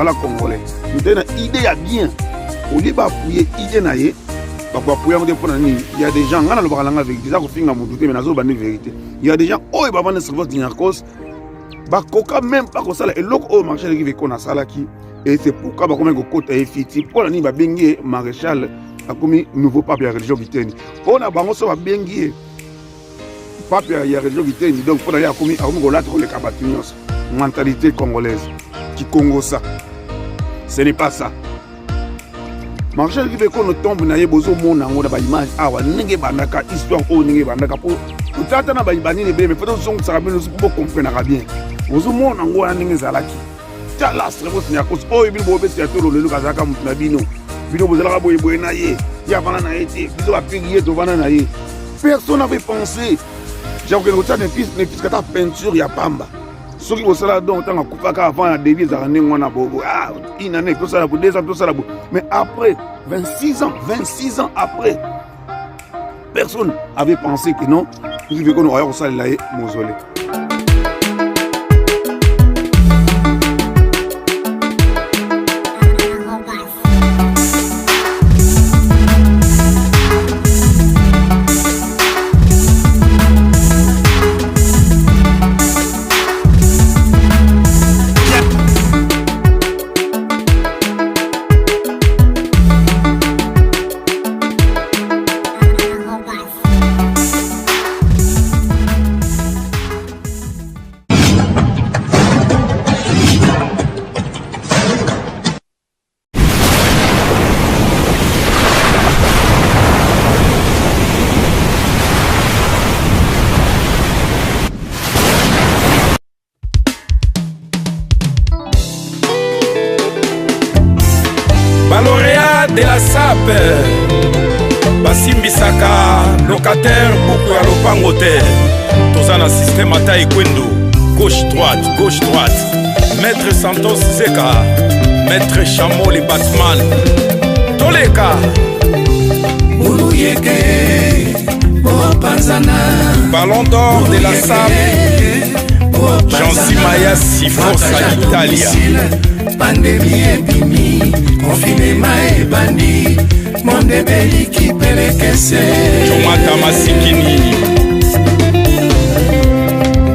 Voilà congolais. Moto aye na idée ya bien. Au lieu ba appuyer idée na ye, bako appuyer yango te mpo na nini? Il y a des gens, nga nalobaka na nga vérité, eza kofinga moto te, mais nazoloba nde vérité. Il y a des gens oyo bavanda sur votre nyarkos, bakoka même pas kosala eloko oyo maréchal Rive Kono asalaki. Et c'est pourquoi bakomi kokota ye fiti. Mpo na nini babengi ye maréchal akomi nouveau pape ya religion kitendi? Mpo na bango so babengi ye pape ya religion kitendi, donc mpo na ye akomi akomi kolata koleka bato nyonso. Mentalité congolaise kikongosa, ce n'est pas ça. Maréchal Rive Kono, tombe na ye bozomona yango na baimage awa ndenge ebandaka histoire oyo, ndenge ebandaka mpo totata na banini ebele, mais po tozongisaka bino mpo bokomprenaka bien. Ozomona yango wana ndenge ezalaki. Tala Strebos Niakos oyo bino bobesi ya tolo lelo, kazalaka motu na bino, bino bozalaka boyeboye na ye, ye avanda na ye te, biso bapiki ye tovanda na ye. Personne n'avait pensé jakokende kotia nefisi kata peinture ya pamba. Soki bosala don ntango akufaka avant ya début ezalaka ndenge wana, bobo ah, une année tosala bo, 2 ans tosala bo, mais après 26 ans, 26 ans après, personne avait pensé que non, Rive Kono aya kosalela ye mausolée. Balauréat de la SAP basimbisaka locataire buku ya lopango te. Toza na système ata ekwendo, gauche droite, gauche droite. Maître Santos Zeka, Maître Chamo le Batman, toleka. Buluyeke bopanzana. Ballon d'or de la SAP, Jean Simaya Sifosa Italia. Pandemi ebimi, konfinema ebandi, monde ebeliki pelekese. Jomata Masikini.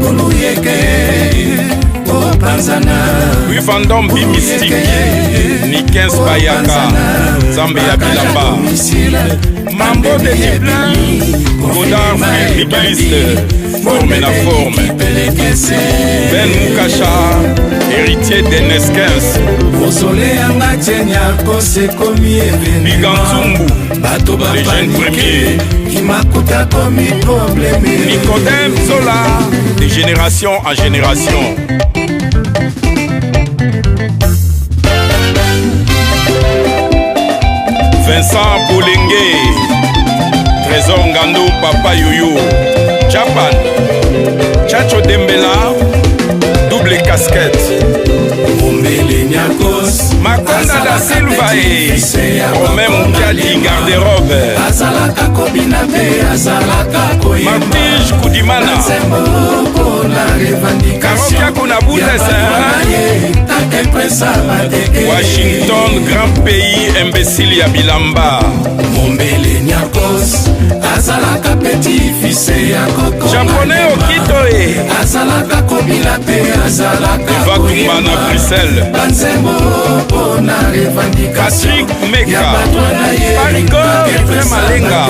Buluyeke bopanzana. Louis Vandom Bimistique, Nikens Bayaka, Nzambe ya bilamba. Mambo de Dublin, Godard Bibliste, forme na forme. Ben Mukasha, héritier d'Eneskens. Mosole yanga tienya kosekomi. Biganzumbu, bato le jeune premier. Kimakuta komi probleme. Nicodème Zola, de génération en génération. Vincent Bolenge, Trésor Ngando, Papa Yoyo, Japan, Chacho Dembela, double casquette. Mombele Niakos, Makonda da Silva e Romain Mukiadi, garde-robe. Azalaka kobina mpe azalaka koyemba. Martige Kudimana. Nzembo mpona revendication. Karokia kuna Butes, Washington, grand pays imbécile ya bilamba. Mombele Niakos azalaka petit fils ya koko. Japonais Okito e. Azalaka kobina mpe azalaka Eva Tumba na Bruxelles. Banzembo mpona revendication. Patrick Meka. Ya bato na ye. Parigo Malenga.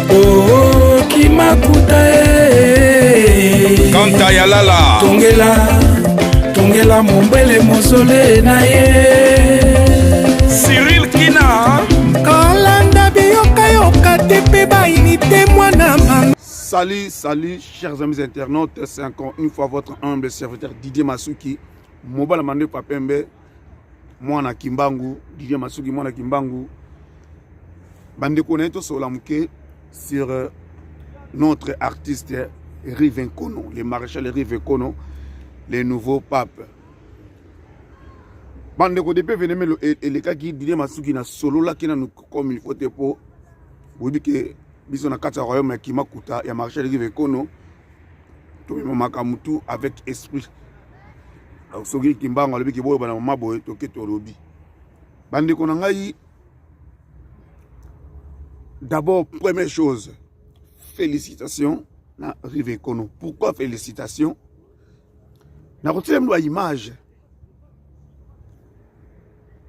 Oh, kimakuta e. Kanta Yalala. Tongela, tongela mombele mozole na ye. Cyril Kina. Kolanda biyokayoka te mpe bayini te mwana mama. Salut, salut, chers amis internautes, c'est encore une fois votre humble serviteur Didier Masuki, Mobala Mande Papembe, mwana Kimbangu, Didier Masuki, mwana Kimbangu. Bandeko na ye tosolola moke sur notre artiste Rive Nkono, le maréchal Rive Nkono, le nouveau pape. Bandeko, depuis événement elekaki, Didier Masuki na sololaki nanu comme il faut te, po boyebi ke biso na kati ya royaume ya Kimakuta ya maréchal Rive Nkono tomemamaka mutu avec esprit. Soki Kimbangu alobi ke boloba na mama boye, toke tolobi. Bandeko na ngai, d'abord, première chose, félicitations na Rive Ekono. Pourquoi félicitations? Nakotiela bino baimage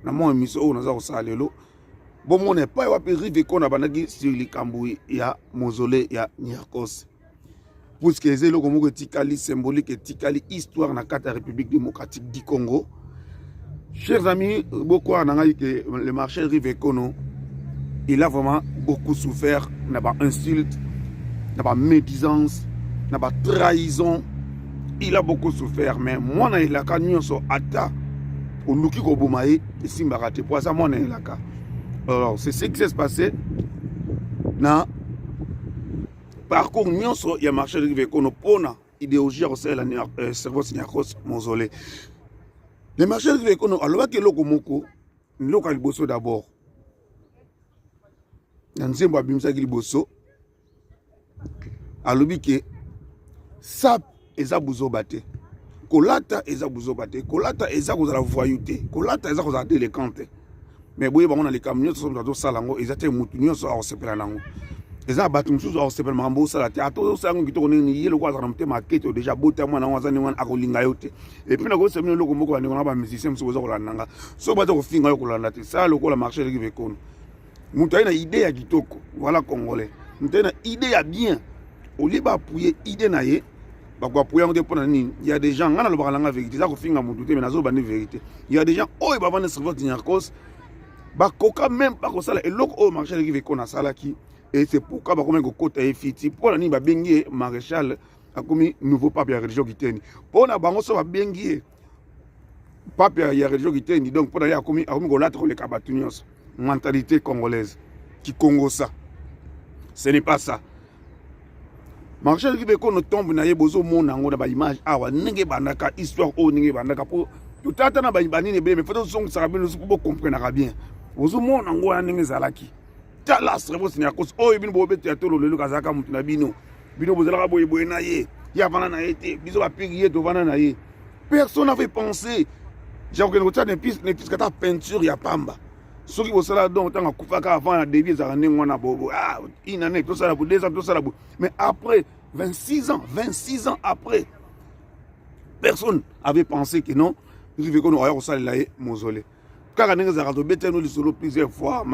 na mwa émission oyo naza kosala lelo, bomona epai wapi Rive Ekono abandaki sur likambo ya mausolée ya Niarcos, puisque eza eloko moko etikali symbolique, etikali histoire na kati ya République démocratique du Congo. Chers amis, bokwara na ngai ke le maréchal Rive Ekono, il a vraiment beaucoup souffert na bainsulte, na bamédisance, na batrahison. Il a beaucoup souffert, mais mwana elaka nyonso, ata oluki koboma ye, esimbaka te, po aza mwana elaka. Alors, c'est ce qui s'est passé na parcours nyonso ya maréchal Rive Ekono mpona idéologie ya kosalela Stervos Niarcos mausolée. Le maréchal Rive Ekono alobaki eloko moko, eloko ya liboso d'abord, na nzembo abimisaki liboso, alobi ke sape eza buzoba te, kolata eza buzoba te, kolata eza kozala voyou te, kolata eza kozala délinquant te. Mais boyeba yango, na likambo nyonso moto azosala yango, eza te motu nyonso akosepela nango. Eza na bato mosusu akosepela makambo osala te, ata ozosala yango kitoko ndenge ye. Lokola azala na motema akete, déjà bota mwana yango aza ndenge wana, akolinga yo te. Et puis nakoyebisa bino eloko moko, bandeko na bamusicien mosusu boza kolanda nga: soki baza kofinga yo, kolanda te. Sala lokola maréchal Rive Ekono. Moto aye na idée ya kitoko, voilà, Congolais, moto aye na idée ya bien, au lieu baappuyer idée na ye, bakoappuyer yango te. Mpo na nini? Ya des gens, ngai nalobaka nanga vérité, eza kofinga motu te, mais nazoba nde vérité. Ya des gens oyo bavanda Stervos Niarcos, bakoka même bakosala eloko oyo maréchal Rive Ekono asalaki. Et c'est pourquoi bakomi kokota ye fiti. Mpo na nini babengi ye maréchal? Akomi nouveau pape ya religion kitendi. Mpo na bango, so babengi ye pape ya religion kitendi, donc mpo na ye akomi kolata koleka bato nyonso. Mentalité congolaise kikongosa, ce n'est pas ça. Maréchal Rive Ekono, tombe na ye, bozomona yango na baimage awa, ndenge ebandaka histoire oyo, ndenge ebandaka, mpo totata na banini ebele, mais faut tozongisaka bino mpo bocomprenaka bien. Bozomona yango wana ndenge ezalaki. Tala Stervos Niarcos oyo bino bobetela tolo lelo, kazalaka motu na bino. Bino bozalaka boyeboye na ye, ye avanda na ye te. Biso bapiri ye, tovanda na ye. Personne avait pensé ja kokende kotia ne ata peinture ya pamba. Soki bosala, donc ntango akufaka, avant na début ezalaka ndenge wana, bobo, ah, une année tosala bo, 2 ans tosala bo, mais après 26 ans, 26 ans après, personne avait pensé que non, Rive Kono aya kosalela ye mausolée kaka ndenge ezalaka. Tobetano lisolo plusieurs fois.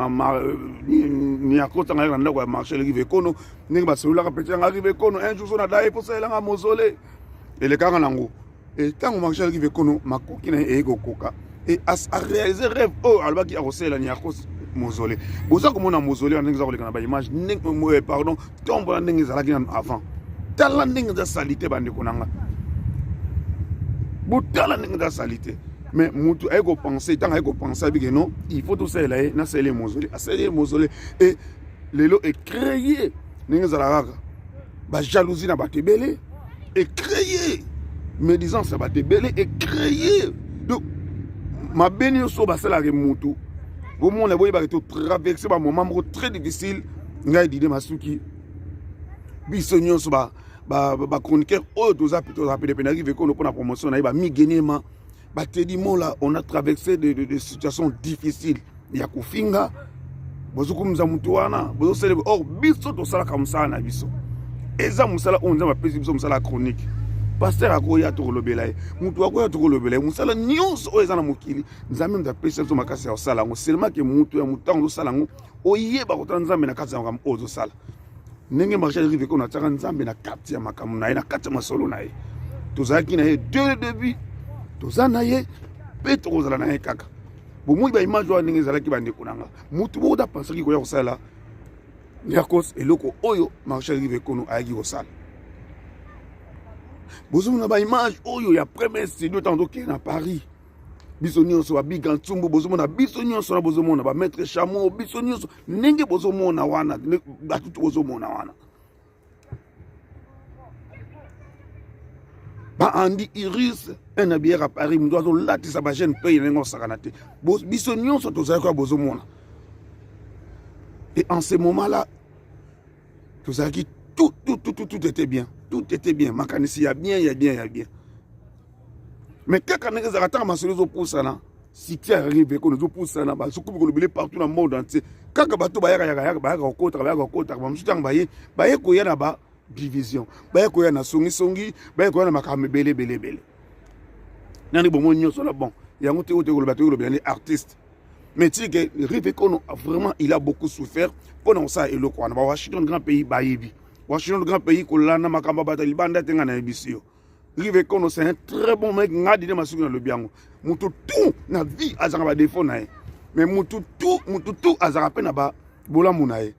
Niakotanga na ndako ya maréchal Rive Kono, ndenge basololaka peti yanga Rive Kono, un jour so na daye mpo mausolée elekaka nango. Ntango maréchal Rive Kono makoki na ye eye kokoka e aréaliser rêve oyo alobaki akosalela Niarcos mausolée. Boza komona mausolée wana ndenge eza koleka na baimage, pardon, tombe wana ndenge ezalaki nano avant. Tala ndenge eza sali te, bandeko na nga, botala ndenge eza sali te. Mais mutu aye kopenser, ntango aye kopenser, abike non, il faut tosalela ye, nasalela ye mausolée. Asalela ye mausolée e lelo ecréer ndenge ezala kaka bajalousie na bato ebele, ecréer médisance ya bato ebele, ecréer donc mabe nyonso basalaka mutu. Bomona, boyebaka totraverser bamoment moko très difficile. Ngai Dide Masuki, biso nyonso bachroniqueur oyo toza penepene Rive Kono mpona promotion na ye, bamigenema batedi mola, on a traversé de situations difficiles ya kofinga, bozokumisa motu wana, bozosele. Or biso tosalaka mosala na biso, eza mosala oyo Nzambe apesi biso, mosala ya chronique. Pasteur akoya, tokolobela ye. Motu akoya, tokolobela ye. Mosala nyonso oyo eza na mokili, Nzambe moto apesi biso makasi ya kosala yango. Seulement ke motu ya motu, ntango ozosala yango, oyeba kotala Nzambe na kati ya makambo oyo ozosala, ndenge maréchal Rive Kono atiaka Nzambe na kati ya makambo na ye, na kati ya masolo na ye. Tozalaki na ye dès le début, toza na ye mpe tokozala na ye kaka. Bomoi baimage wana ndenge ezalaki, bandeko na nga, motu moko tapensaki koya kosala Niarcos eloko oyo maréchal Rive Kono ayaki kosala. Bozomona baimage oyo ya premier studio, ntango tokende na Paris, biso nyonso, babiga ntsumbu, bozomona biso nyonso na bozomona bamaître Chameau, biso nyonso ndenge bozomona wana, batutu bozomona wana, baandi Iris, un habilleur à Paris, moto azolatisa bajeune pay ndenge osakana te. Biso nyonso tozalaki oyo bozomona. Et en ce moment là tozalaki, tout, tout, tout, tout, tout était bien, tout était bien, makanisi ya bien, ya bien, ya bien. Mais kaka ndenge ezalaka, ntango masolo ezopusana, succès arrive ekono ezopusana, bazokomi kolobele partout na monde entier. Kaka bato bayaka yaka yaka, bayaka kokotaka, bayaka kokotaka. Bamosusu ntango baye, baye koya na ba division, baye koya na songisongi, baye koya na makambo ebele ebele ebele. Nani bomoi nyonso na bon yango te oyo toyekoloba, toyekolobela nde artiste. Mais tu que Rive Kono, vraiment, il a beaucoup souffert mpo na kosala eloko wana. Ba Washington grand pays bayebi, Washington grand pays kolanda makambo ya bato ya libanda te. Ngai nayebisi yo, Rive Kono, c'est un très bon mec. Nga Dide Masuki nalobi yango, motu tout na vie azalaka badefo na ye, mais mutu tout azalaka mpe na babolamu na ye.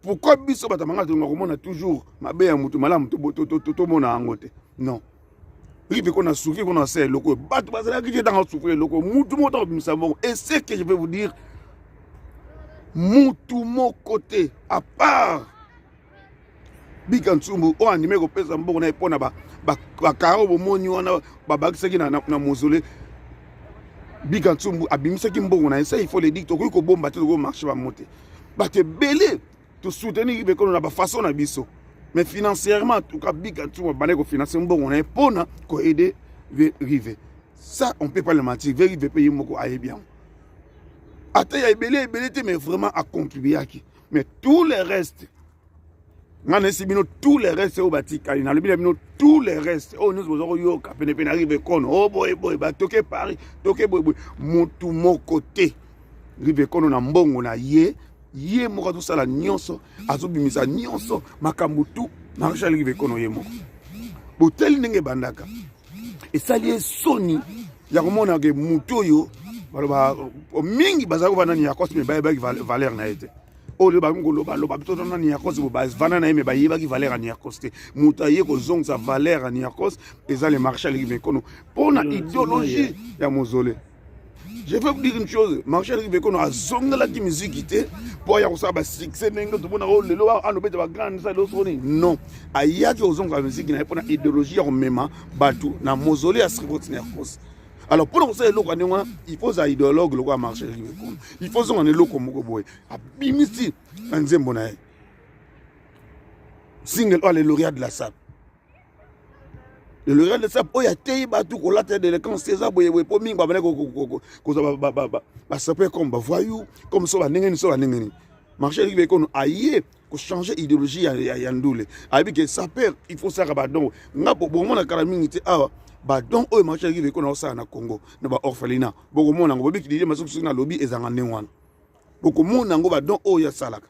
Pourquoi biso bato manga tolinga komona toujours mabe ya mutu, malamu tomona yango te? Non, Rive Kono asouffrir mpona asala eloko oyo. Bato bazalaki te ntango asouffrir eloko oyo. Mutu moko ntango obimisa mbongo, et ce que je vais vous dire, mutu moko te à part Bika Ntsumbu oyo andimi kopesa mbongo na ye mpona bakaro. Bomoni wana babakisaki na mausolée, Bika Ntsumbu abimisaki mbongo na ye. Ça, il faut le dire. Tokoki kobomba te, tokoki marché bango te. Bato ebele tosoutenir Rive Kono na bafaçon na biso, mais financièrement, en tout cas, Bika Ntsumbu abandaki kofinancer mbongo na ye mpona koaider Rive. Ça, on peut pas le mentir. Rive mpe ye moko ayebi yango, ata ya ebele ebele te, mais vraiment acontribuaki. Mais tout le reste, nga nayesi bino, tout le reste oyo batikali, nalobi na bino, tout le reste oyo nyonso boza koyoka penepene Rive Kono, o boye boye, batoke Paris, toke boye boye, motu moko te. Rive Kono na mbongo na ye, ye moko azosala nyonso, azobimisa nyonso, makambo tu. Maréchal Rive Kono ye moko, boteli ndenge ebandaka, esali ye soni ya komona ke motu oyo baloba mingi bazali kovanda Niarcos, mais bayebaki valeur na ye te. Oyo bakomi kolobaloba biso tona Niarcos, bavanda na ye, mais bayebaki valeur ya Niarcos te. Moto aye kozongisa valeur ya Niarcos eza le maréchal Rive Kono mpo na idéologie ya mausolée. Je vais vous dire une chose: maréchal Rive Kono azongelaki miziki te mpo aya kosala basuccès ndenge tomonaka oyo lelo anobeta bagrande salle osoni. Non, ayaki kozongela miziki na ye mpo na idéologie ya komema bato na mausolée ya Srivot Niarcos. Alors, mpona kosala eloko ya ndenge wana, il faut ozala idéologue lokola maréchal Rive Kono. Il faut ozonga na eloko moko boye abimisi na nzembo na ye, single oyo, le lauréat de la sape. Le lauréat de la sape oyo ateyi bato kolata délinquance eza boyeboye, mpo mingi babandaki kozwa basape comme bavoyou, comme so bandenge nini, so bandenge nini. Maréchal Rive Kono aye kochanger idéologie ya ndule. Ayebi ke saper, il faut salaka badon. Nga bomona kala mingi te awa, badon oyo maréchal Rive Kono aosala na Congo na baorphelinat, bokomona yango. Bobiki Didie Masuki, soki nalobi ezanga ndenge wana, bokomona yango, badon oyo asalaka.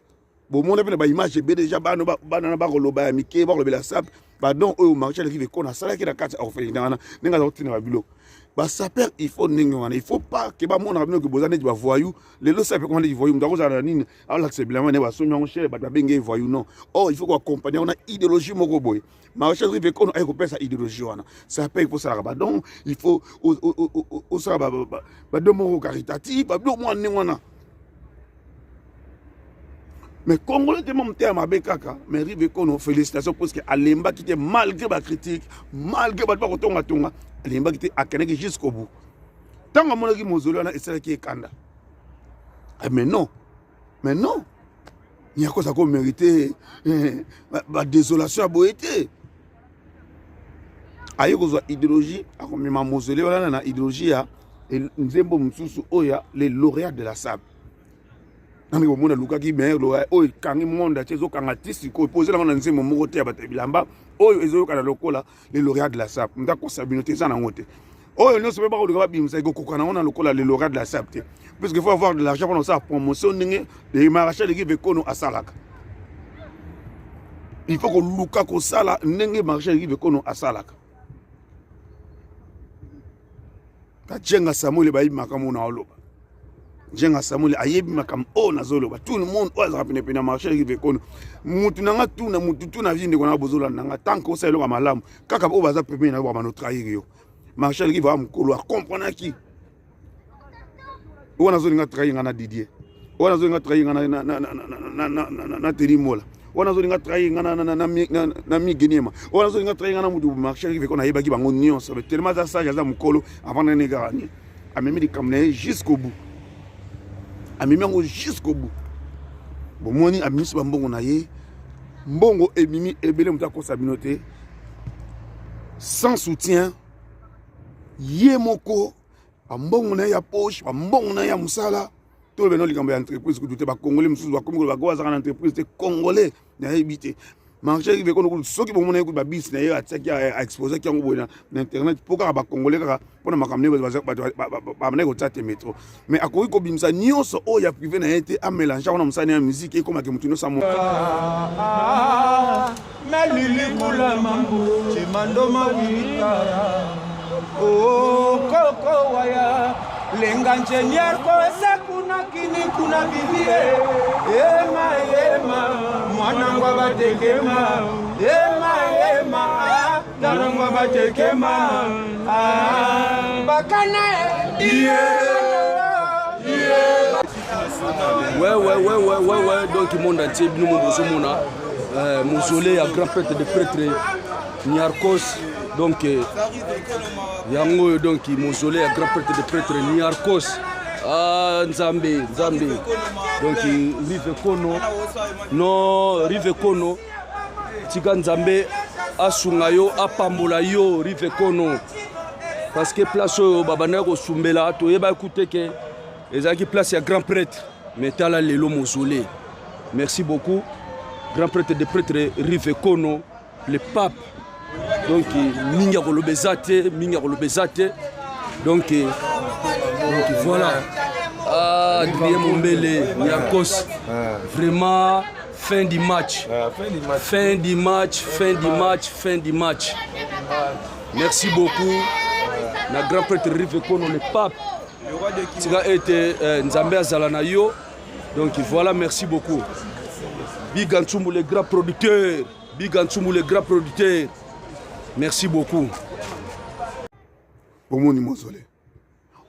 Bomona mpe na baimage ebele déjà, bana na bakoloba ya mike, bakolobela sape, badon oyo maréchal Rive Kono asalaki na kati ya orphelinat wana, ndenge aza kotina babiloko. Basaper, il faut ndenge wana, il faut pas ke bamonaka bino ke boza neti bavoyou. Lelo sape koma neti voyou, moto akozala na nini, aolakisa bilamba nde basomi yango cher, bato babenge ye voyou. Non, or il faut koaccompagner yango na idéologie moko boye. Maréchal Rive Kono aye kopesa idéologie wana. Saper, il faut osalaka badon, il faut osala badon moko caritatif, babiloko mwa ndenge wana. Mais congolais te, motema mabe kaka. Mais Rive Kono, félicitation, parce que alembaki te malgré bacritique, malgré bato bakotongatonga, alembaki te, akendaki jusqu'au bout. Ntango amonaki mausolée wana, esalaki ekanda. Mais non, mais non, Niarcos akomérite badésolation ya boye te. Aye kozwa idéologie, akomema mausolée wana na idéologie ya nzembo mosusu oyo ya le lauréat de la sape. Nani komona alukaki mais oyo ekangi monde atie, ezokanga ti sikoyo, po ezelango na nzembo moko te ya bato ya bilamba oyo ezoyokana lokola le lauréat de la sape. Moto akosa bino te, eza nango te. Oyo nyonso mpe bakoluka babimisa, ekokoka nango na lokola le lauréat de la sape te, puisque faut avoir de l'argent mpona kosala promotion ndenge le maréchal Rive Kono asalaka. Il faut koluka kosala ndenge maréchal Rive Kono asalaka. Kajenga Samuel bayebi makambo na oloba. Njenga Samuel ayebi makambo oyo nazoloba. Tout le monde oyo azalaka penepene ya maréchal Rive Kono, mutu na nga tuna mutu tuna vie, ndeko na bozolanda nga, tant que osala eloko ya malamu, kaka oyo baza pembeni na yo bamano trahir yo. Maréchal Rive awa mokolo akomprenaki oyo nazolinga trahir nga na Didier, oyo nazolinga trahir nga na Teri Mola, oyo nazolinga trahir nga na Migeniema, oyo nazolinga trahir nga na mutu. Maréchal Rive Kono ayebaki bango nyonso tellement aza sage, aza mokolo. Avant nene kaka nini, amemi likambo na ye jusqu'au bout, amemi yango jusqu'au bout. Bomoni, abimisi bambongo na ye, mbongo ebimi ebele. Moto akosa bino te, sans soutien. Ye moko bambongo na ye ya poche, bambongo na ye ya mosala, tolobe no likambo ya entreprise kutu te. Bakongole mosusu bakomi koloba go azaka na entreprise te, congolais nayebi te. Marché rive kono kutu, soki bomona ye kutu babisi na ye atiaki, aexposaki yango boye na internet mpo kaka bakongole kaka mpo na makambo nde babandaki kotia te metro, mais akoki kobimisa nyonso oyo ya privé na ye te, amélange yango na mosala ya musique, ekomake motu nyonso amo Nalilikula mambo chemando mawikara oh koko waya lenga ingénieur ko esa kuna kini kuna bibie ema ema mwana ngwa batekema ema ema tarangwa batekema ah bakana yeah. Ouais, donc monde entier, bino mo bozomona mausolée ya grand prêtre de prêtre Niarcos. Donc yango oyo, donc mausolée ya grand prêtre de prêtre Niarcos. Ah, Nzambe, Nzambe. Donc Rive Kono, non, Rive Kono, tika Nzambe asunga yo, apambola yo, Rive Kono, parce que place oyo babandaki kosumbela, toyebaki kute ke ezalaki place ya grand prêtre, mais tala lelo mausolée. Merci beaucoup, grand prêtre de prêtre Rive Kono, le pape. Donc mingi ya koloba eza te, mingi ya koloba eza te. Donc voilà. Ah, Adrien Mombele, Niarcos, vraiment fin du match, fin du match, fin du match, fin du match. Merci beaucoup na grand prêtre Rive Kono, le pape. Tika ete Nzambe azala na yo. Donc voilà, merci beaucoup. Big Antsumbu, le grand producteur. Big Antsumbu, le grand producteur, merci beaucoup. Bomoni mausolée.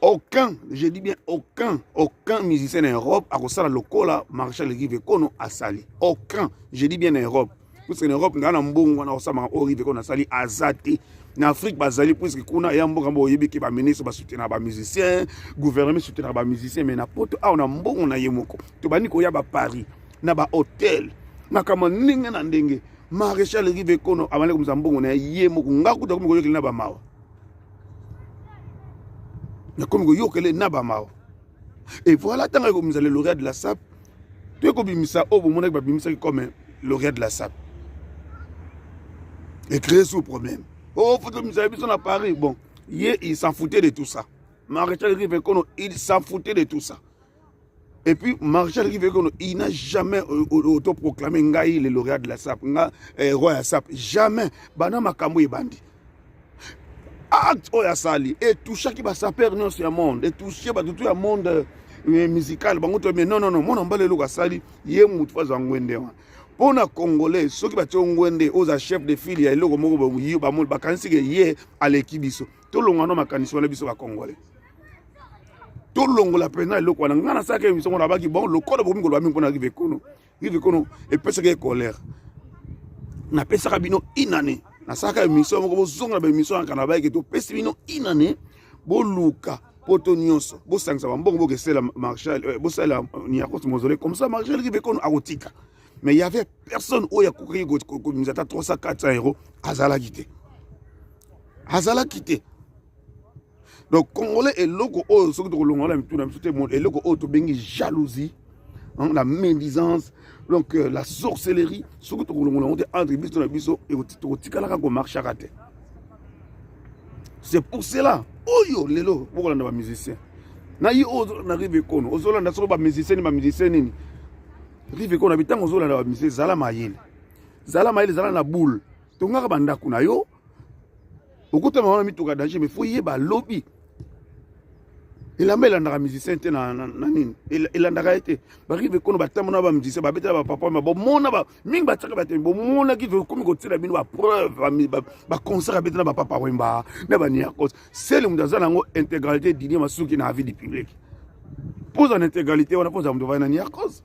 Aucun, je dis bien aucun, aucun musicien en Europe akosala lokola Maréchal Rive Kono asali. Aucun, je dis bien en Europe, puisque en Europe nga na mbongo wana osala oyo Rive Kono asali aza te. Na Afrique bazali, puisque kuna ya mboka mbo oyebi ke baministre basoutenaka bamusicien, gouvernement soutenaka bamusicien, mais na Poto awa na mbongo na ye moko, tobandi koya baparis na bahotel, makambo ndenge na ndenge. Maréchal Rive Kono abandi komisa mbongo na ye moko. Nga kuta komi koyokeli na bamawa, nakomi koyokele na bamawa. Et voilà, ntango ekobimisa le lauréat de la SAP, to ekobimisa oyo bomonaki babimisaki comme lauréat de la SAP, ecréer sous problème. Oh, faut tobimisa biso na Paris. Bon, ye, il s'en foutait de tout ça. Maréchal Rive Kono, il s'en foutait de tout ça. Et puis Maréchal Rive Kono, il n'a jamais autoproclamé ngai le lauréat de la SAP, nga roi ya SAP, jamais. Bana makambo ebandi, acte oyo asali etouchaki basapeur nyonso ya monde, etouche bato tu ya monde musical bango to. Mais non, non, non, mwana mobali, eloko asali ye, mutu fo azwa ngwende wana. Mpo na Congolais, soki batie ngwende, oza chef de file ya eloko moko, bakanisi ke ye aleki biso. Tolongwa no makanisi wana. Biso Bacongolais, tolongola mpenza eloko wana. Ngai nasalaka émission ngo, nabaki bon, lokola bokomi koloba mingi mpona Rive Kono, Rive Kono epesaka ye colère. Napesaka bino une année, nasalaka émission moko, bozonga na baémission yaka na bayeke. Topesi bino une année, boluka poto nyonso, bosangisa bambongo, bokesela Marshal, bosalela Niarcos mausolée. Comme ça Marshal Rive Kono akotika. Mais il y avait personne oyo akokaki kobimisa ata 300, 400 euros, azalaki te, azalaki te. Donc Congolais, eloko oyo soki tokolongola mitu na biso te, eloko oyo tobengi jalousie, hein, la médisance, donc la sorcellerie, soki tokolongola yango te entre biso na biso, tokotikalaka komarchaka te. C'est pour cela oyo lelo bokolanda bamusicien na ye oyo na Rive Kono, ozolanda soko bamusicien nini, bamusicien nini. Rive Kono, bitango ozolanda bamusicien, zala mayele, zala mayele, zala na boule, tongaka bandako na yo. Okotama wana mituka danger, mais faut yeba lobi elamba elandaka musicien te na nini, elandaka ye te. Barive Kono batamona bamusicien, babetela bapapa, ma bomona mingi batiaka batemi, bomonaki tokomi kotiela bino bapreuve, baconcert abetela bapapa Wemba na baNiarcos. Sele moto aza nango intégralité, Didier Masuki na avis du public. Mpoza na intégralité wana, mpoza moto avai na Niarcos.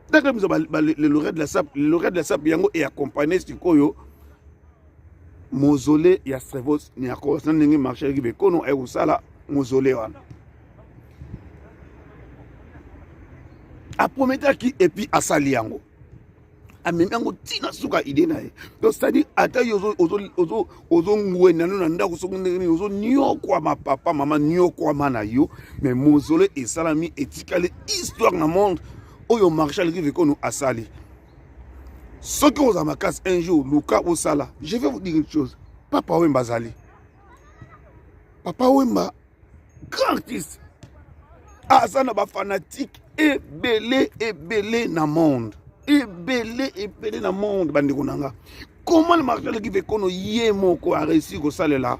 Ndenge biso le lauréat de la SAP, le lauréat de la SAP yango eaccompagne sikoyo mausolée ya Strevos Niarcos, na ndenge Marshal Rive Kono aye kosala mausolée wana, aprometaki et puis asali yango. Amemi yango ntina suka idée na ye. Donc c'est-à-dire ata yo ozongwenda no na ndako, soki ndenge nini ozoniokwama, papa, mama, niokwama na yo, mais mausolée esalami, etikali histoire na monde oyo Marshal Rive Kono asali. Soki ozala makasi, un jour luka osala. Je vais vous dire une chose: Papa Wemba azali Papa Wemba, grand artiste, aza na bafanatike ebele ebele na monde, ebele ebele na monde. Bandeko na nga, comment le Marshal Rive Kono ye moko aréussi kosalela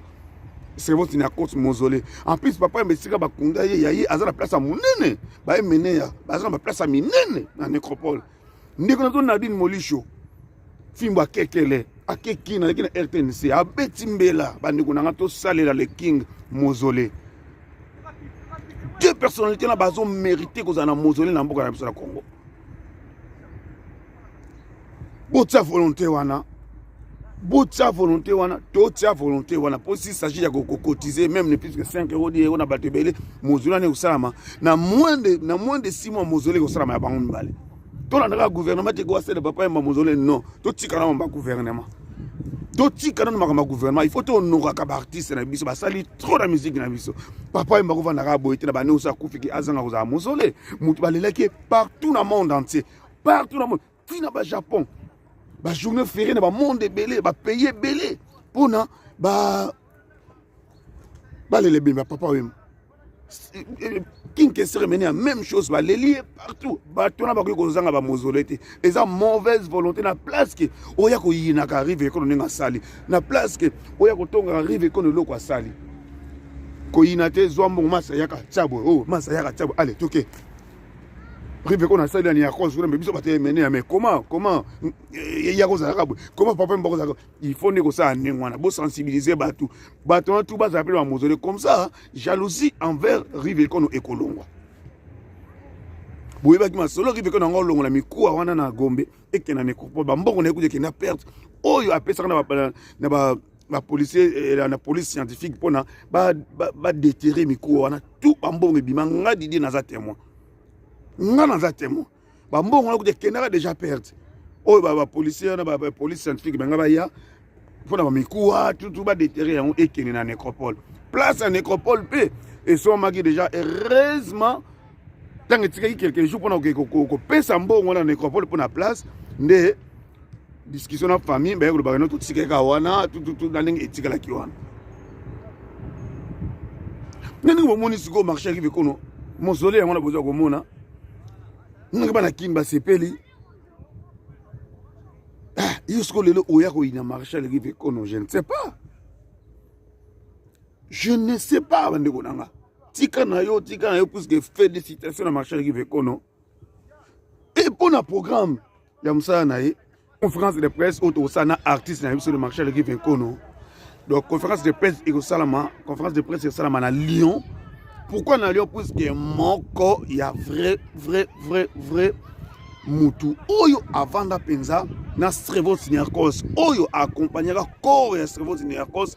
cerveau na course mausolée? En plus, papa Wemba, esika bakunda ye, ya ye aza na place ya monene. Bayemeneya baza na baplace ya minene na nécropole. Ndeko na to Nadine Molisho fimbo akekele akeki naleki na RTNC, abeti mbela. Bandeko na nga, tosalela le King mausolée. Deux personnalités na bazomérite kozala na mausolée na mboka na biso na Congo. Botia volonté wana, botia volonté wana, totia volonté wana, mpo s'il s'agit ya kocotiser même ne plus que 5 euros, 10 euros na bato ebele, mausolée wana ekosalama na moins de 6 mois. Mausolée ekosalama ya bango mibale. Tolandaka gouvernement te koasele papa Wemba mausolée. Non, totika na mamba gouvernement, totika nano makambo ya gouvernement. Il faut tohonoraka baartiste na biso, basali trop na musique na biso. Papa Wemba kovandaka boye te na bane oso akufiki, azanga kozala mausolée. Motu balelaki partout na monde entier, partout na monde, ntina bajapon, bajournée férié na bamonde ebele, bapays ebele, mpona balela ebembe ya papa Wemba. King Kester emene ya même chose, baleli ye partout. Bato wana bakoki kozanga bamausolée te. Eza mauvaise volonté. Na place ke oya koyinaka Rive Ekono ndenge asali, na place ke oya kotongaka Rive Ekono eloko asali, koyina te. Zwa mbongo, masa yaka tia boye, oh, masa yaka tia boye, ale toke. Rive Ekono asali nani ya cause kuna? Me biso bato emene ya, mais comment ya kozalaka boye? Comment papa mba kozalaka? Il faut nde kosala ndenge wana, bosensibiliser bato. Bato wana tu bazala mpe bamausolée comme ça, jalousie envers Rive Ekono ekolongwa. Boyebaki masolo Rive Ekono yango olongola mikuwa wana na Gombe, ekende na nécropole. Bambongo na ye kuta ekende na perte oyo apesaka na bapolicier, na police scientifique, mpona badéterrer mikuwa wana. Tout bambongo ebima. Nga Didi naza témoin, nga naza témoin. Bambongo wana kuta ekendaka déjà perte oyo bapolicier wana, bapolice scientifique banga baya mpona bamikuwa tutu badéterrer yango, ekende na nécropole. Place ya nécropole mpe esomamaki déjà. Heureusement, ntango etikaki quelques jours mpona kopesa mbongo wana na nécropole mpona place, nde discussion na famille baye kolobaka: no, totikaka wana tututu na ndenge etikalaki wana. Ndenge bomoni sikoyo marché arrive kono mausolée yango wana, bozwa komona ndenge bana Kini basepeli. Ah, yo sikoyo lelo oya koyina Marshal Rive Kono? Je ne sais pas, je ne sais pas. Bandeko na nga, tika na yo, tika na yo, puisque félicitation na Marshal Rive Kono. E mpo na programme ya mosala na ye, conférence de presse oyo tokosala na artiste na biso le Marshal Rive Kono. Donc conférence de presse ekosalama, conférence de presse ekosalama na Lyon. Pourquoi na Lyon? Puisque moko ya vrai vrai vrai vrai mutu oyo avanda mpenza na Strevos Niarcos, oyo accompagnaka corps ya Strevos Niarcos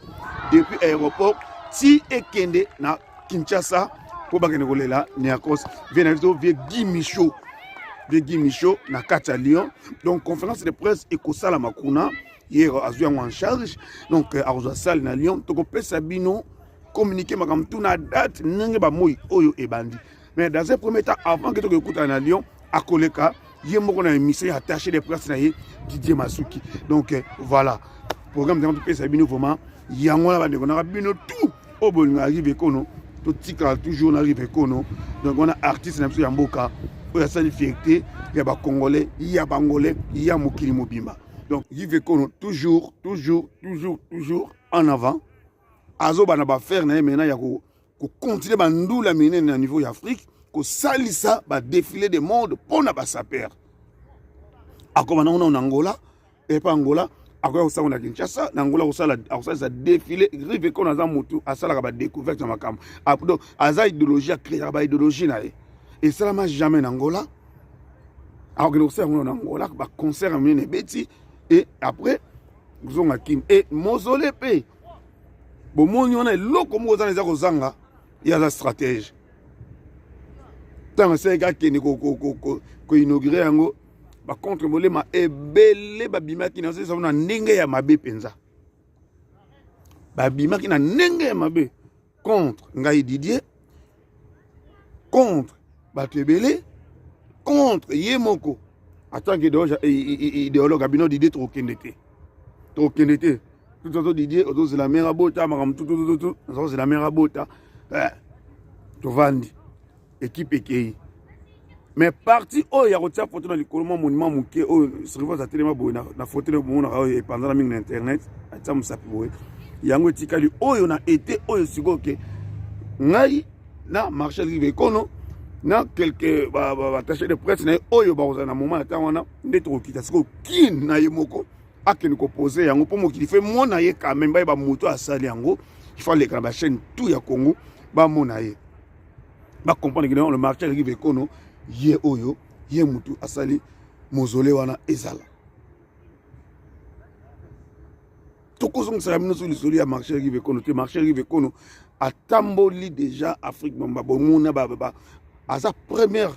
depuis aéroport ti ekende na Kinshasa mpo bakende kolela Niarcos, vieux na biso, vieux Guy Michaud, vieux Guy Michaud na kati ya Lyon. Donc conférence de presse ekosalama kuna, ye azwi yango en charge. Donc akozwa salle na Lyon. Tokopesa bino communiqué makambo tu na date ndenge bamoi oyo ebandi. Mais dans un premier temps, avant ke tokekutana na Lyon, akoleka ye moko na émission ya attaché de presse na ye Didier Masuki. Donc voilà programme ntango topesa bino vraiment yango wana. Bandeko naka bino tout oyo bolingaka Rive Kono, totikala toujours na Rive Kono. Donc wana artiste na biso ya mboka oyo asali fierté ya bacongolais, ya bangolais, ya mokili mobimba. Donc Rive Kono toujours, toujours, toujours, toujours en avant. Azobana baaffaire na ye maintenant ya kocontinue bandula minene na niveau ya Afrique, kosalisa badéfilé de mode mpo na basapeurs. Akoma nango nao na Angola, epa Angola akoya kosala na Kinshasa, na Angola akosalisa défilé. Rive Kono aza motu asalaka badécouverte ya makambo. Donc aza idéologie, acréaka baidéologie na ye. Esalama jamais na Angola, akokende kosala yango na Angola. Baconcert ya minene ebeti et après kozonga Kini e mausolée. Mpe bomoni wana eloko moko ozana eza kozanga. Ye aza stratège. Ntango asalaki akende koinaugurer yango. Bacontre molema ebele babimaki na na ndenge ya mabe mpenza, babimaki na ndenge ya mabe contre ngai Didier, contre bato ebele, contre ye moko en tant que idéologue. Abino Didier, tokokende te, tokokende te. Tutu Didier, ozozela mère abota makambo tutututu, nazozela mère abota. Eh, tovandi, équipe ekei, mais parti oyo ya kotia foto na likolo, mwa monument moke oyo Srivas atelema boye na foto oyo bomonaka, oyo epanzana mingi na internet, atia mosapi boye, yango etikali oyo na ete oyo sikoyo ke ngai na Marshal Rive Ekono na quelque baattaché de presse na ye oyo bakozala na moment ya ntango wana nde tokokita sikoyo kin na ye moko akende kopose yango, mpo mokili fe mona ye quand même, bayeba moto asali yango. Il faut aleka na bachaîne tout ya Congo, bamona ye, bacomprendre que le Marshal Rive Ekono ye oyo, ye mutu asali mausolée wana. Ezala tokozongisaka bino so lisolo ya Marshal Rive Ekono te. Marshal Rive Ekono atamboli déjà Afrique mamba, bomona aza première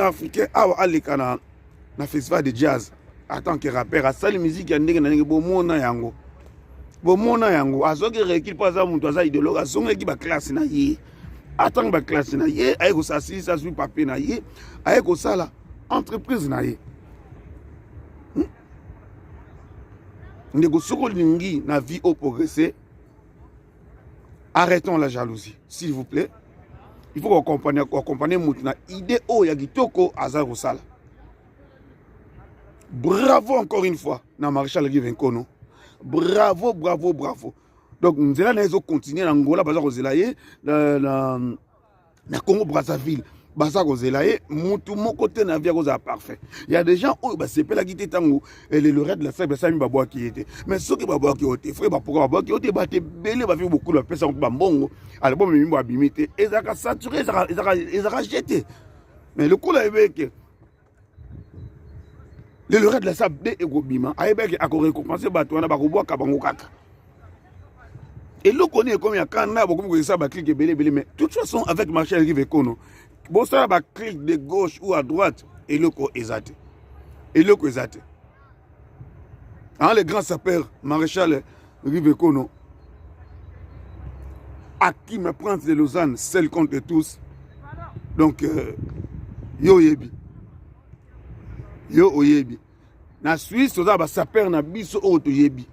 africain awa aleka na festival de jazz en tant que rappeur. Asali musique ya ndenge na ndenge, bomona yango, bomona yango. Azwaki recul mpo aza moto aza idéologue, azongaki baclasse na ye, atangi baclasse na ye, aye kosala silisi, azwi papier na ye, aye kosala entreprise na ye. Ndeko, soki olingi na vie oprogresse, arrêtons la jalousie, s'il vous plaît. Il faut koaccompagner motu na idée oyo ya kitoko aza kosala. Bravo encore une fois na Maréchal Rive Nkono, bravo, bravo, bravo. Donc nzela na ye ezocontinue na Ngola, baza kozela ye na Congo Brazzaville, baza kozela ye. Mutu moko te na vie akozala parfait. Ya des gens oyo basepelaki te ntango le lauréat de la sable asami, babwaki ye te. Mais soki babwaki yo te, frère, bapoka babwaki yo te, bato ebele bafi bokulu bapesa mpe bambongo, album mimbo abimi te, ezalaka saturé, ezalaka jete. Mais lokola ayebeke le lauréat de la sable de ekobima, ayebeke akorécompense bato wana, bakobwaka bango kaka. Eloko nini ekomi ya kanda, bokomi koyesa baclique ebele ebele. Mais toute façon, avec Marshal Rive Kono, bosala baclique de gauche ou à droite, eloko eza te, eloko eza te. Hein, le grand sapeur Maréchal Rive Kono, Akim Prince de Lausanne, seul contre tous. Donc yo oyebi, yo oyebi, na Suisse toza basapeur na biso oyo toyebi.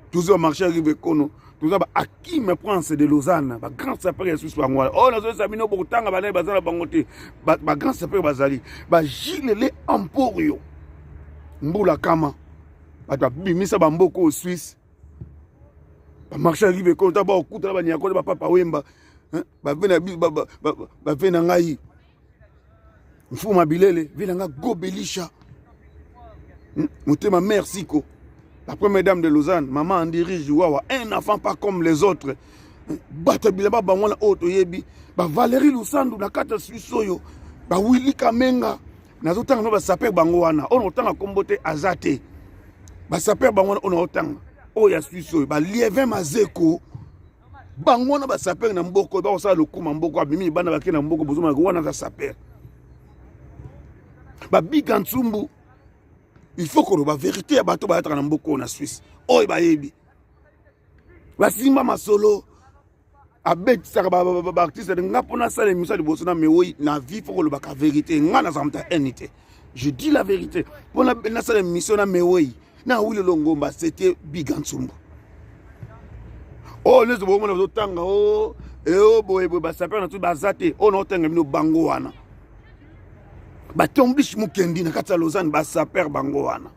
Toza Marshal Rive Kono, toza ba Akim Prince de Lausanne, bagrand sapeur ya Suisse, bango wana oyo nazoyesa bino. Bokotanga banani baza na bango te, bagrand sapeur bazali bagilele Emporio mbula kama, bato babimisa bamboka oyo Suisse. Bamarshal Rive Kono ta bakutana banyakole, bapapa Wemba, bave na ngai Mfuma Bilele, ve na nga Gobelisha Motema, merci ko la première dame de Lausanne, maman Andirige Wawa, un enfant pas comme les autres. Bato bilamba bango wana oyo toyebi, bavalérie Lusandu na kati ya Suisse oyo, bawili Kamenga, nazotanga no basaper bango wana oyo nakotanga nkombo te, aza te. Basaper bango wana oyo naotanga oyo ya Suisse oyo, balievin Mazeko, bango wana basaper na mboka oyo bakosala lokuma mboka, abimi bana bake na mboka, bozomaka wana aza saper. Babika Ntsumbu, il faut koloba vérité ya bato bayataka na mboka oyo na Suisse oyo bayebi, basimba masolo, abetisaka baartiste. Nga mpo nasala émission ya liboso na mewoi na vie, faut kolobaka vérité. Nga nazala moto ya haine te, je dis la vérité. Mpo nasala émission na mewoi na Awilelo Ngomba, c'était Biga Ntsumbu oyo nyonso bomona bazotanga o eo boye boye, basaper na tu baza te. Oyo naotanga bino bango wana, batombish Mukendi na kati ya Lausanne, basaper bango wana,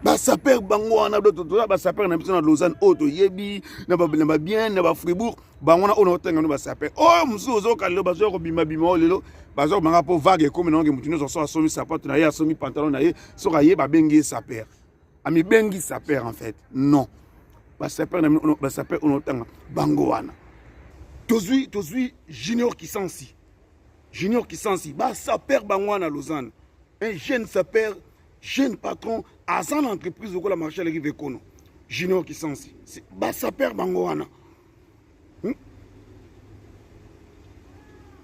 basaper bango wana. Toza basaper na biso na Lausanne oyo toyebi na babien na bafribourg, bango wana oyo naotanga bino basaper. Oyo mosusu ozoyoka lelo bazoya kobimabima, oyo lelo baza kobanga mpo vague ekomi nango, motu nyonso so asomi sapato na ye, asomi pantalon na ye, soki aye babengi ye saper, amibengi saper. En fait non, basaper na bino, basaper oyo naotanga bango wana. Tozwi Junior Kisansi, Junior Kisansi, basaper bango wana Lausanne, un jeune saper, jeune patron, aza na entreprise lokola Marshal Rive Kono. Junior Kisansi, basaper bango wana.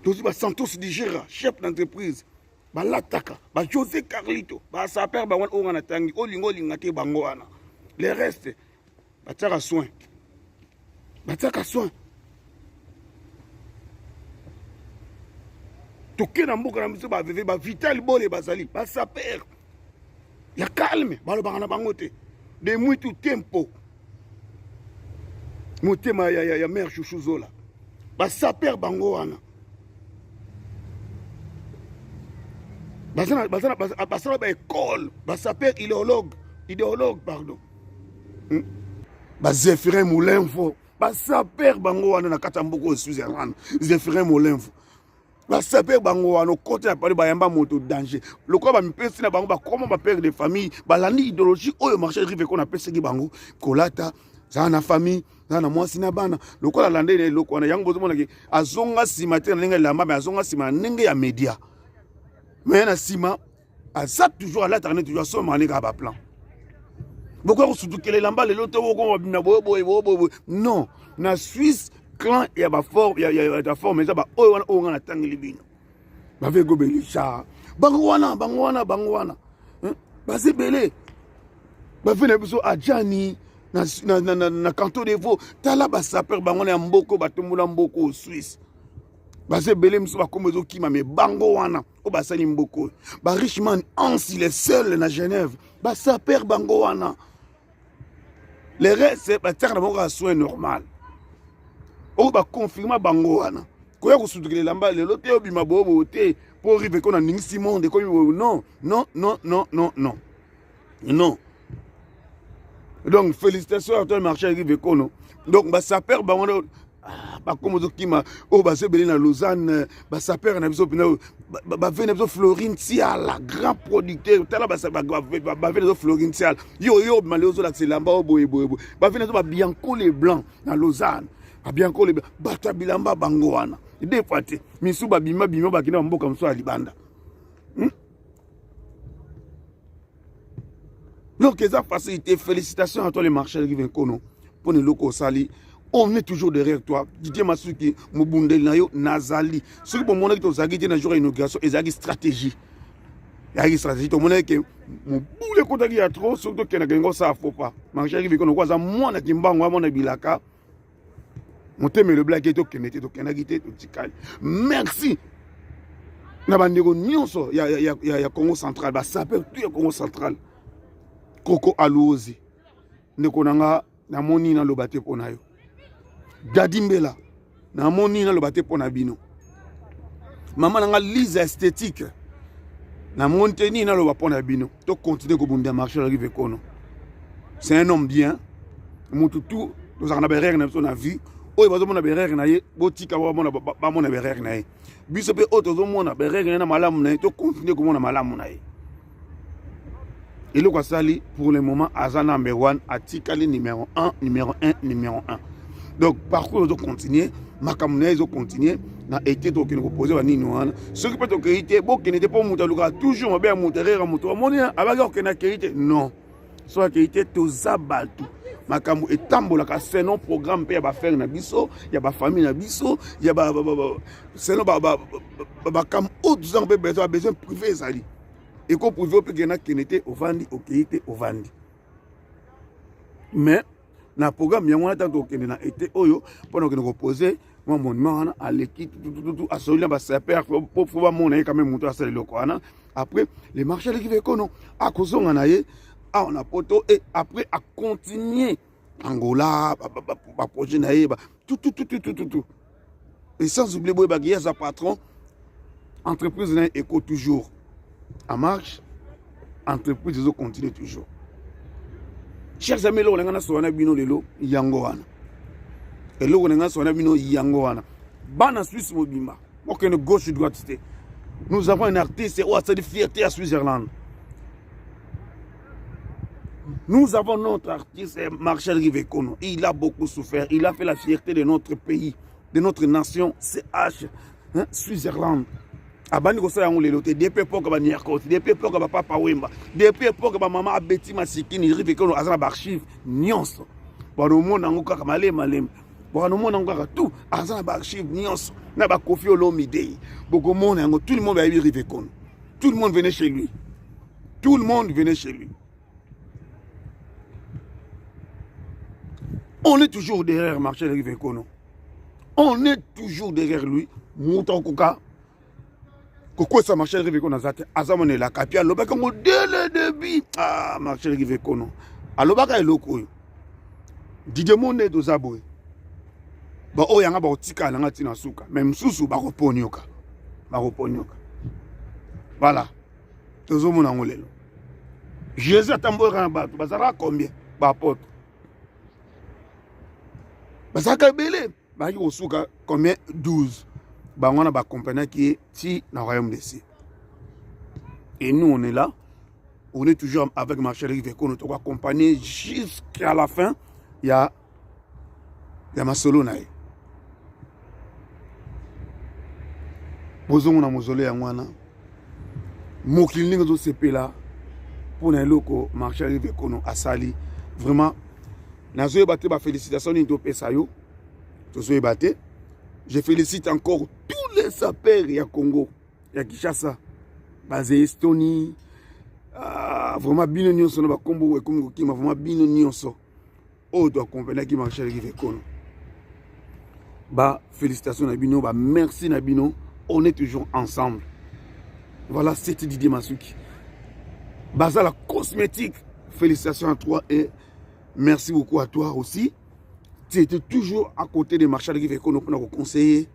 Tozwi ba Santos Digera, chef d'entreprise, balataka ba José Carlito, ba saper bango wana oyo nga natangi, olinga olinga te bango wana. Le reste batiaka soin, batiaka soin. Toke na mboka na biso ba veve ba Vital Bole bazali ba saper ya calme, balobaka na bango te de mwitu tempo motema ya, ya, ya mère Chouchou Zola ba saper bango wana basala ba école ba saper idéologue idéologue pardon hmm? ba Zéphirin Moulinfo ba saper bango wana na kati ya mboka oyo Switzerland Zéphirin Moulinfo basaper bango wana okota na pale bayamba moto danger lokola bamipesi na bango bakoma bapere de famille balandi idéologie oyo marchal rive kona apesaki bango kolata zala na famille zala na mwasi na bana lokola alanda na eloko wana yango bozomonaki azonga nsima te na ndenge elamba me azonga nsima na ndenge ya media me na nsima aza toujours alataka ne toujours asomaka ne kaka baplan bokoya kosutukela elamba lelo te okoma babima boye boye boye boye non na suisse clan ya baforme ya, ya, ya forme eza baoyo wana oyo ngai natangeli bino bavego belisha bango wana bango wana bango wana baza ebele bave na biso ajani na, na, na, na, na canton de Vaud tala basaper bango na ya mboko batombola mboko suisse baza ebele mosusu bakombo ezokima me bango wana oyo basali mboko oyo ba richman ansi le seul na genève basaper bango wana le reste batiaka na bango kaka soin normal oyo baconfirma bango wana koya kosutukela elamba lelo te obima bobobo te mpo rive ko naningisi monde ekomi boye non non non non non non non donc félicitations à toi marché rive kono donc basaper bango wana ah, bakoma ozokima oyo baza ebele na lausanne basapere na biso mpena bave na biso florine tiala grand producteur tala bave na biso florine tiala yo yo obima leo ozolakisa elamba oyo boye boye boye bave na biso babianco le blanc na lausanne babianco le blanc bato ya bilamba bango wana de fois te misu babima bima bakenda bamboka mosusu ya libanda hmm? Donc eza facilité. Félicitations à toi les marcheurs Rive Nkono pour eloko osali. On est toujours derrière toi. Didier Masuki mobundeli na yo nazali. Soki bomonaki tozalaki te na jour ya inauguration ezalaki stratégie. Ezalaki stratégie tomonaki ke mobulu ekotaki ya trop soki tokendaka yango osala faux pas. Marchal Rive Nkono aza mwana kimbangu mwana bilaka. Motema elobelaki ye tokende te tokendaki te totikali. Merci na bandeko nyonso ya, ya, ya, ya Congo central basaper tout ya Congo central. Koko Aluozi ndeko na nga namoni naloba te mpo na yo. Dadi Mbela namoni naloba te mpo na bino. Mama na nga Lisa esthétique namoni te nini naloba mpo na bino. To continuer kobunda marché la rive kono. C'est un homme bien. Mutu tout tozalaka na berere na biso na vie oyo bazomona berere na ye botika bamona berere na ye biso mpe oyo tozomona berere na ye na malamu na ye tokontinue komona malamu na ye eloko asali pour le moment aza number one atikali numéro 1 numéro 1 numéro 1 donc parcours ezocontinue makambo na ye ezocontinue na ete tokende kopose banini wana soki mpe tokei te bokende te mpo moto alukaka toujours mabe ya moto erreur ya moto amoni abaki akokende akei te non soki akei te toza bato makambo etambolaka selon programme mpe ya bafere na biso ya bafamille na biso ya selon makambo oyo tozanga mpe besoin besoin privé ezali eko privé mpe kende nakende te ovandi okei te ovandi mais na programme yango wana ntango tokokende na ete oyo mpona kokende kopose mwa monument wana aleki tutututu asoli na basaper po fo bamona ye kame moto asala eloko wana après le marché aleki vekono akozonga na ye awa na poto et après acontinue angola baprojet na ye tutututututu et sans oublier boyebaki ye aza patron entreprise na ye eko toujours en marche entreprise ezo continue toujours chers amis eloko na ngai nasola na bino lelo yango wana eloko na ngai nasola na bino yango wana bana suisse mobimba bokende gauche droite te nous avons un artiste oyo asali fierté ya switzerland Nous avons notre artiste Marshal Rivekono. Il a beaucoup souffert. Il a fait la fierté de notre pays, de notre nation, CH, hein, Switzerland. abandi kosala yango lelo te depuis epoque ba niarcos depuis epoque ba papa wemba depuis epoque ba mama abeti masikini rivekono aza na baarchive nyonso banomona yango kaka malema malema Bokana omona yango kaka tout aza na baarchive nyonso na bakofi olomide, bokomona yango. Tout le monde bayebi Rive Kono, tout le monde venait chez lui, tout le monde venait chez lui. On est toujours derrière Marcel Rive Kono, on est toujours derrière lui. Moto akoka kokwesa Marcel Rive Kono aza te, aza mona elaka. Puis alobaki yango dès le début. Ah, Marcel Rive Kono alobaka eloko oyo, Didier Monde, toza boye, baoyo yanga bakotikala nanga ntina suka, mais mosusu bakoponioka, bakoponioka. Voilà, tozomona yango lelo. Jésus atambolaka na bato bazalaka combien? Baapôtre bazalaka ebele, bayaki kosuka combien? 12. Bango wana baaccompagnaki ye ti na royaume des cieux. Et nous, on est là, on est toujours avec Marcel Rive Kono, tokoaccompagner jusqu'à la fin ya masolo na ye. Bozongo na mozole yango wana, mokili ndenge ezosepela mpona eloko Marshal Rive Kono asali. Vraiment, nazoyeba te bafélicitation nini topesa yo, tozoyeba te. Je félicite encore tous les sapeurs ya Congo, ya Kinshasa, baze Estonie. Ah, vraiment, bino nyonso na bakombo ekomi kokima. Vraiment, bino nyonso oyo toaccompagnaki Marshal Rive Kono, bafélicitation na bino, bamerci na bino. On est toujours ensemble. Voilà, c'était Didier Masuki, Bazala Cosmétique. Félicitations à toi et merci beaucoup à toi aussi. Tu étais toujours à côté de Marshal Rive Kono mpona koconseiller,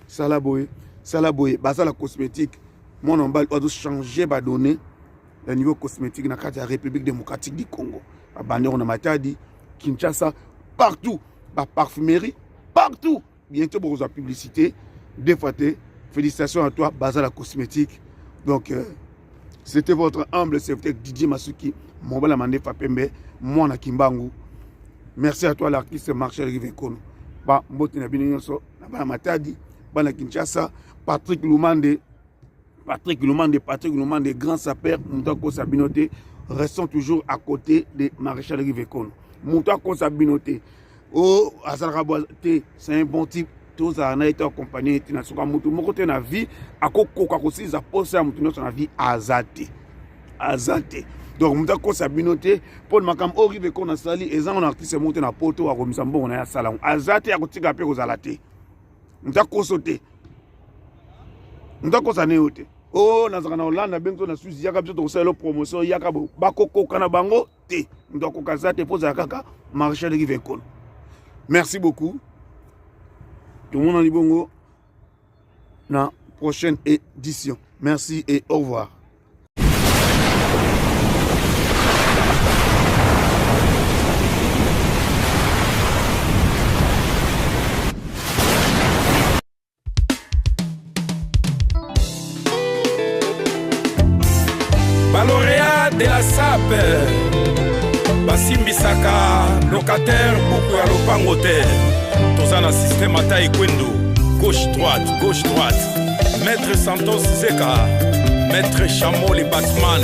sala boye, sala boye. Bazala Cosmétique, mwana mobali oyo azochanger badonnées ya niveau cosmétique na kati ya République démocratique du Congo. Babandeko na Matadi, Kinshasa, partout, baparfumerie partout. Bientôt bokozwa publicité deux fois te. Félicitations à toi, Bazala Cosmétique. Donc c'était votre humble serviteur Didier Masuki, mobala mandefa pembe, mwana Kimbangu. Merci à toi, l'artiste Marshal Rive Kono. Ba mbote na bino nyonso na bana Matadi, bana Kinshasa. Patrick Lumande, Patrick Lumande, Patrick Lumande, grand sapeur, moto akosa bino te. Restons toujours à côté de Maréchal Rive Kono. Moto akosa bino te, o azalaka bwa te, c'est un bon type. Tozala na ye, to accompagne ye te na soka. Motu moko te na vie akokoka kosilisa posa ya motu nyonso na vie, aza te, aza te. Donc moto akosa bino te mpo na makambo oyo Rive Kono asali. Ezango na artiste moko te na poto akomisa mbongo na ye asala yango, aza te, akotika mpe kozala te. Moto akoso te, moto akosa ne yo te. O nazalaka na Hollande, abengi to na Suisse, yaka biso tokosalela promotion, yaka. Bakokoka na bango te, moto akoka aza te, mpo ozala kaka Maréchal Rive Kono. Merci beaucoup, tomonani bongo na prochaine édition. Merci et au revoir. Balauréat de la sape basimbisaka locataire buku ya lopango te. Toza na système ata ekwendo, gauche droite, gauche droite. Maître Santos Zeka, maître Chamo le Batman,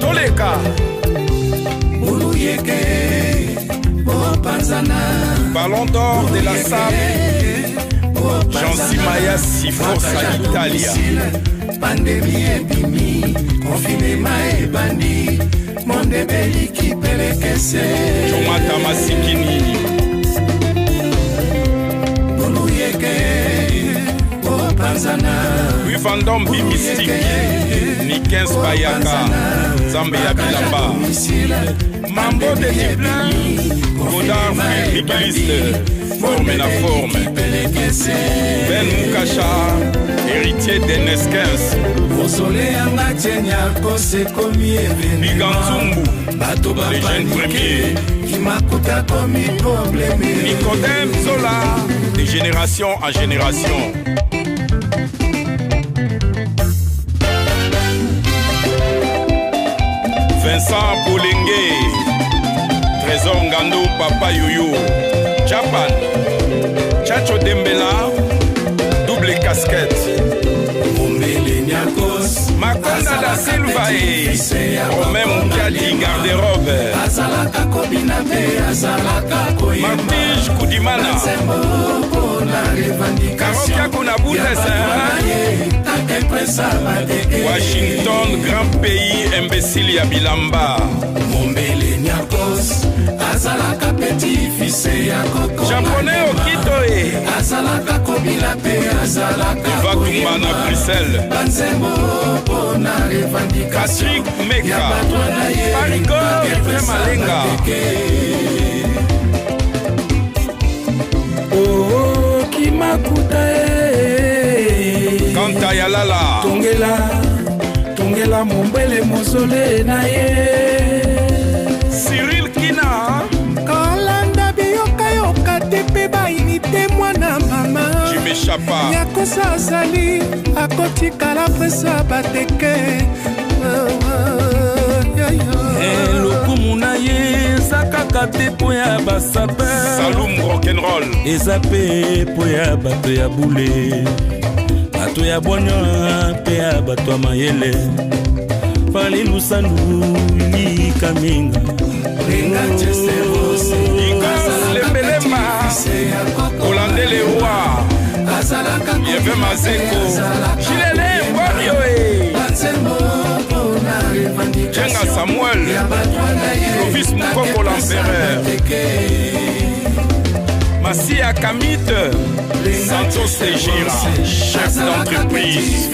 toleka. Buluyeke bopanzana. Ballon d'or de la sape, Jansi Mayasi, Forza Italia. Pandémie ebimi, confinement ebandi, monde ebeliki pelekese. Jomata Masikini. Buluyeke bopanzana. Louis Vandom Bimistique, Nikens Bayaka, Nzambe ya bilamba, Mambo de Dublin, Godard Migueliste, forme na forme, Ben Mukasha, héritier d'Eneskens. Mosole yanga tieniakos ekomi. Biganzumbu. Bato Les jeunes premiers. Kimakuta komi problème. Nicodème Zola, de génération en génération. Vincent Bolengue, Trésor Ngando, Papa Yoyo, Japan, Chacho Dembela, double casquette. Ombele Niakos. Makonda da Silva e Romain Mukiadi garde-robe. Azalaka kobina mpe azalaka koyemba. Martige Kudimana. Nzembo mpona revendication. Karokia kuna Bundes. Washington, grand pays imbécile ya bilamba. Mombele Niarcos azalaka petit fils ya koko. Japonais Okito e. Azalaka kobila mpe azalaka Eva Tumba na Bruxelles. Banzembo mpona revendication. Patrick Meka. Ya bato na ye. Parigo Efrem Malenga. Oh, kimakuta e. Kanta Yalala. Tongela, tongela mombele mozole na ye. Cyril Kina. Kolanda biyokayoka te mpe bayini te mwana mama. Jimmy Chapa. Nyakosa azali akotikala presa bateke. Lokumu na ye eza kaka te mpo ya basaper. Saloum Rock'n'Roll. Eza mpe mpo ya bato ya bule, bato ya bwanya mpe ya bato ya mayele. Fali Lusandu Likaminga. Igor Lembelemba. Hollandais le roi. Yeve Mazeko. Gilele Mbonio e. Jenga Samuel. Clovis Mukoko l'empereur. Massia Kamite. Santos Sejira, chef d'entreprise.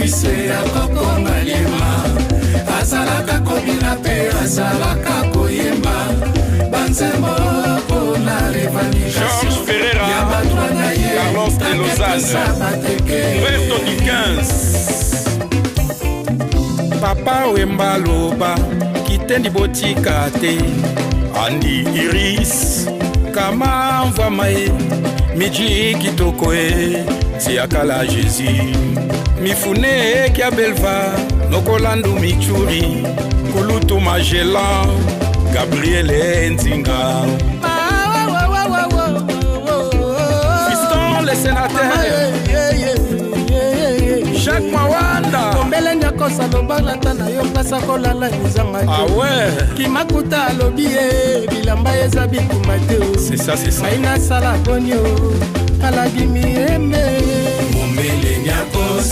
Azalaka kobina mpe azalaka koyemba banzembo mpona Georges Ferreira, Carlos de Lausanne, Humberto du 15. Papa Wemba loba kitendi botika te. Andy Iris, Kama mvwama ye miji kitoko e tiakala Jésus mifune ekia belva nokolandu michuri kulutu Magellan Gabriel Nzinga Fiston le sénateur, Jacques Mawanda. Mombele Nyakosa lobalata na yo place akolala ezanga te. Ah ouais, Kimakuta alobi ye bilamba eza bitumba te o. C'est ça, c'est ça. Ngai nasala boni o kalabimi eme. Mombele Niarcos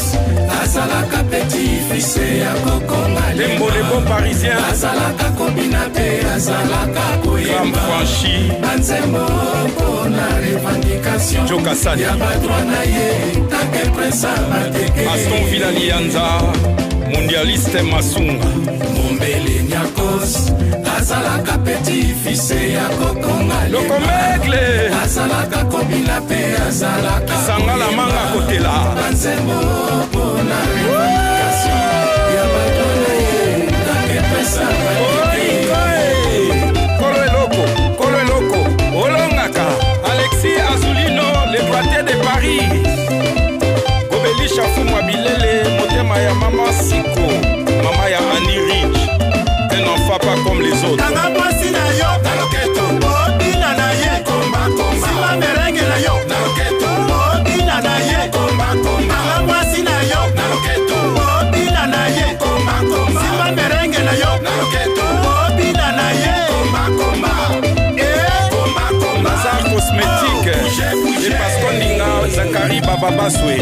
azalaka petit fils ya kokonga. Lembo le bon parisien. Azalaka kobina mpe azalaka Graham koyemba Franchi, banzembo mpona revendication Joe Kassani. ya badroit na ye take prince abateke. Aston Villa Lianza, mondialiste Masunga. Mombele Niarcos azalaka petit fils ya kokonga. Lokomegle, Azalaka kobina mpe azalaka Sangala Manga Kotela. banzembo mpona revendication ya badroit na ye take prince abateke. Kolo eloko, kolo eloko, olongaka. Alexis Azulino, le droitier de Paris. Gobelisha Fumwa Bilele, motema ya mama Siko, mama ya Annie Rich. Un enfant pas comme les autres. Kanga mwasi na yo na loketo, obina na ye kombakomba, simba merenge na yo na loketo, obina na ye kombakomba. Kanga mwasi na yo na loketo, obina na ye kombakomba, simba merenge na yo na loketo, obina na ye kombakomba. Eh, kombakomba. Lazare Cosmétique et Pascal Ninga, Zachary Bababaswe.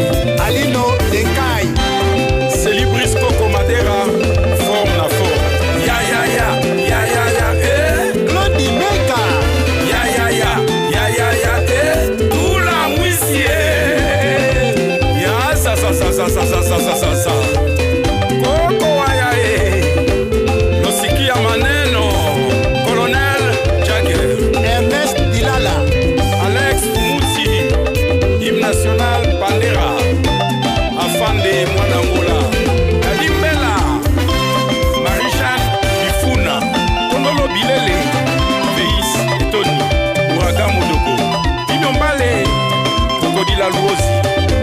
Alino Denkai. Celibris Coco Madera, forme la forme. Ya ya ya, ya ya ya, eh. Claudi Meka. Ya ya ya, ya ya ya, eh. Tula mwisi, eh. Ya sa sa sa sa sa sa sa sa sa sa. Coco waya, eh. Nosikia maneno. Colonel Jagger. Ernest Dilala. Alex Mouti, hymne national Pandera, Afande Mwanangola, Dadi Mbela, Marie-Jeanne Ifuna, Kondolo Bilele, Veis Etoni, Ouraga Modoko, Dino Mbale, Krokodila Luozi,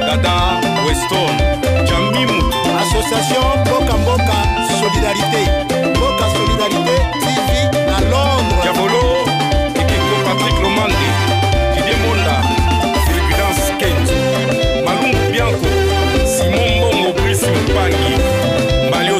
Dada Weston, Jambi Mutu, Association Mboka Mboka Solidarité. Mboka Solidarité TV na Londres. Diabolo, Ekeko Patrick Lomande, Didier Monda, Fulgurance Kent, Malungu Bianco, Simon Mbongo Brice Mpangi, Mbalio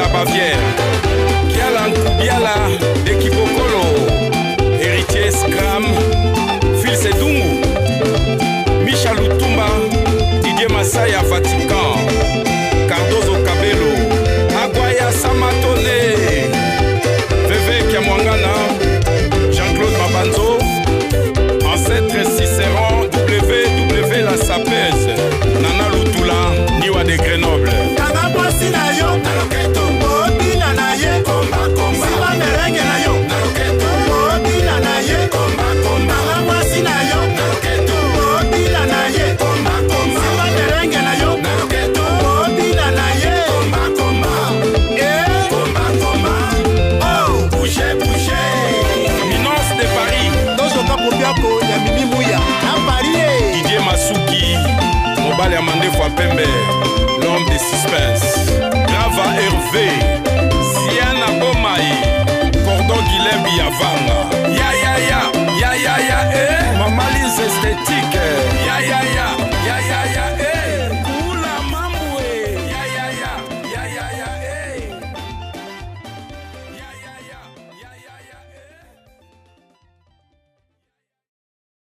la Bavière. Kiala Nkubiala de.